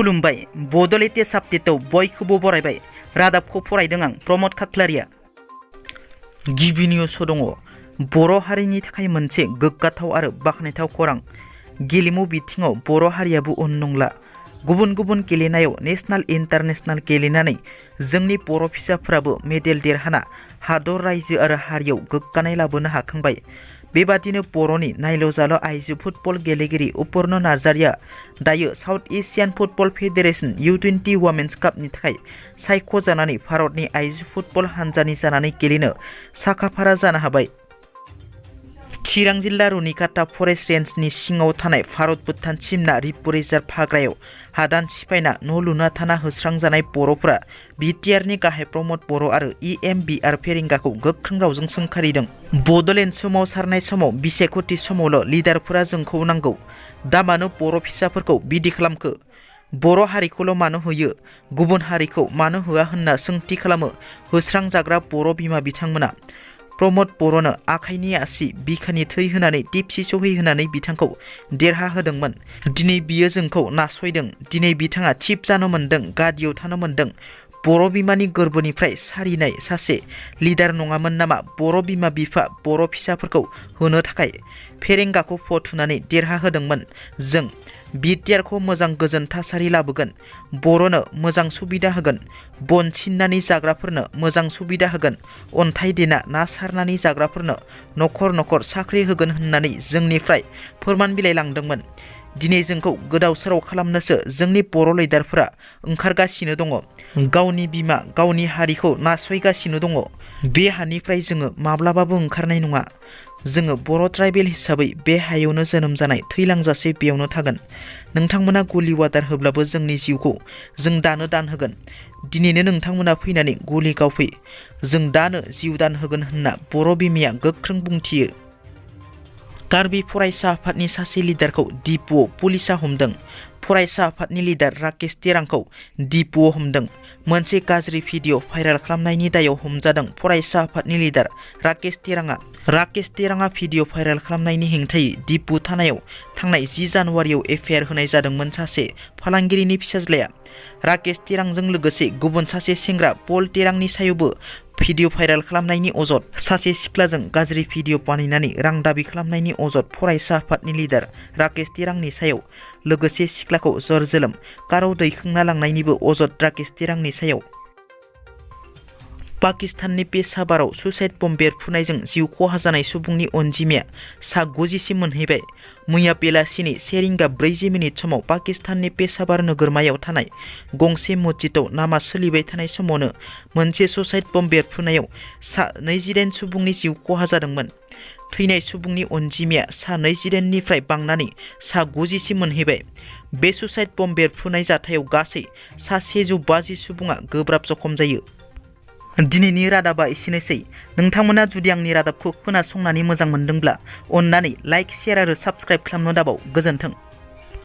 खुलुमबाय बड' लेटेस्ट आपडेटआव बयखौबो बरायबाय। रादाबखौ फरायदों आं प्रमद खाख्लारिया। गिबि निउसआव दङ बर' हारिनि थाखाय मोनसे गोग्गाथाव आरो बाख्नायथाव खौरां। गेलेमु बिथिङाव बर' हारियाबो उन नंला। गुबुन गुबुन गेलेनायाव नेशनेल इंटरनेशनल गेलेनानै जोंनि बर' फिसाफोराबो मेडेल देरहाना हादर रायजो आरो हारियाव गोग्गानाय लाबोनो हाखांबाय। बेबादिनो बर'नि नायल'जाल' आइजो फुटबल गेलेगिरि उपर्न नार्जारिया दायो साउथ एशियान फुटबल फेडारेशन U20 वमेन्स कापनि थाखाय सायख'जानानै भारतनि आइजो फुटबल हानजानि जानानै गेलेनो साखाफारा जानो हाबाय। चिरां जिल्ला रुनिकाटा फरेस्ट रेन्जनि सिङाव थानाय भारत भुटान सिमना रिपु रिजार्भ हाग्रायाव हादान सिफायना न' लुना थाना होस्रांजानाय बर'फोरा बिटिआरनि गाहाय प्रमद बर' आरो EMBR फेरेंगाखौ गोख्रों रावजों सोंखारिदों। बड'लेण्ड सोमावसारनाय समाव बिसायख'थि समावल' लिडारफोरा जोंखौ नांगौ, दा मानो बर' फिसाफोरखौ बिदि खालामखो? बर' हारिखौल' मानो होयो, गुबुन हारिखौ मानो होआ होनना सोंथि खालामो होस्रांजाग्रा बर' बिमा बिथांमोना। प्रमद बर'नो आखाइनि आसि बिखानि थै होनानै टिपसि सौहैहोनानै बिथांखौ देरहा होदोंमोन। दिनै बियो जोंखौ नासयदों। दिनै बिथाङा थिप जानो मोन्दों, गादियाव थानो मोन्दों। बर' बिमानि गोरबोनिफ्राय सारिनाय सासे लिडार नङामोन नामा बर' बिमा बिफा बर' फिसाफोरखौ होनो थाखाय? फेरेंगाखौ भट होनानै देरहा होदोंमोन जों। बिटिआरखौ मोजां गोजोन थासारि लाबोगोन, बर'नो मोजां सुबिदा होगोन, बन सिननानै जाग्राफोरनो मोजां सुबिदा होगोन, अन्थाइ देना ना सारनानै जाग्राफोरनो न'खर न'खर साख्रि होगोन होननानै जोंनिफ्राय फोरमान बिलाइ लांदोंमोन। दिनै जोंखौ गोदाव सोराव खालामनोसो जोंनि बर' लिडारफोरा ओंखारगासिनो दङ। गावनि बिमा गावनि हारिखौ नासयगासिनो दङ। बे हानिफ्राय जोङो माब्लाबाबो ओंखारनाय नङा। जोङो बर' ट्राइबेल हिसाबै बे हायावनो जोनोम जानाय, थैलांजासे बेयावनो थागोन। नोंथांमोना गुलि वादार होब्लाबो जोंनि जिउखौ जों दानो दान होगोन। दिनैनो नोंथांमोना फैनानै गुलि गावफै, जों दानो जिउ दान होगोन होनना बर' बिमाया गोख्रों बुंथियो। कार्बि फरायसा आफादनि सासे लिडारखौ डिपुआव पुलिसा हमदों। फरायसा आफादनि लिडार राकेश तेरांखौ डिपुआव हमदों। मोनसे गाज्रि भिडिअ भाइरेल खालामनायनि दायाव हमजादों फरायसा आफादनि लिडार राकेश तेरांआ। राकेश तेरांआ भिडिअ भाइरेल खालामनायनि हेंथायै डिपु थानायाव थांनाय 10 जानुवारियाव एफआइआर होनाय जादोंमोन सासे फालांगिरिनि फिसाज्लाया। राकेश तेरांजों लोगोसे गुबुन सासे सेंग्रा पल तेरांनि सायावबो भिडिअ भाइरेल खालामनायनि अजद, सासे सिख्लाजों गाज्रि भिडिअ बानायनानै रां दाबि खालामनायनि अजद फरायसा आफादनि लिडार राकेश तेरांनि सायाव, लोगोसे सिख्लाखौ जर जोलोम काराव दैखांना लांनायनिबो अजद राकेश तेरांनि सायाव। पाकिस्ताननि पेशावाराव सुसाइड बम्ब बेरफ्रुनायजों जिउ खहा जानाय सुबुंनि अनजिमाया सा 90सिम मोनहैबाय। मैया बेलासिनि 1:40 समाव पाकिस्ताननि पेशावार नोगोरमायाव थानाय गंसे मस्जिदाव नामाज सोलिबाय थानाय समावनो मोनसे सुसाइड बम्ब बेरफ्रुनायाव सा 28 सुबुंनि जिउ खहा जादोंमोन। थैनाय सुबुंनि अनजिमाया सा 28निफ्राय बांनानै सा 90सिम मोनहैबाय। बे सुसाइड बम्ब बेरफ्रुनाय जाथायाव गासै सा 150 सुबुङा गोब्राब जखम जायो। दिनैनि रादाबा एसेनोसै। नोंथांमोना जुदि आंनि रादाबखौ खोनासंनानै मोजां मोनदोंब्ला अन्नानै लाइक, शेयार आरो साबस्क्राइब खालामनो दाबाव। गोजोन्थों।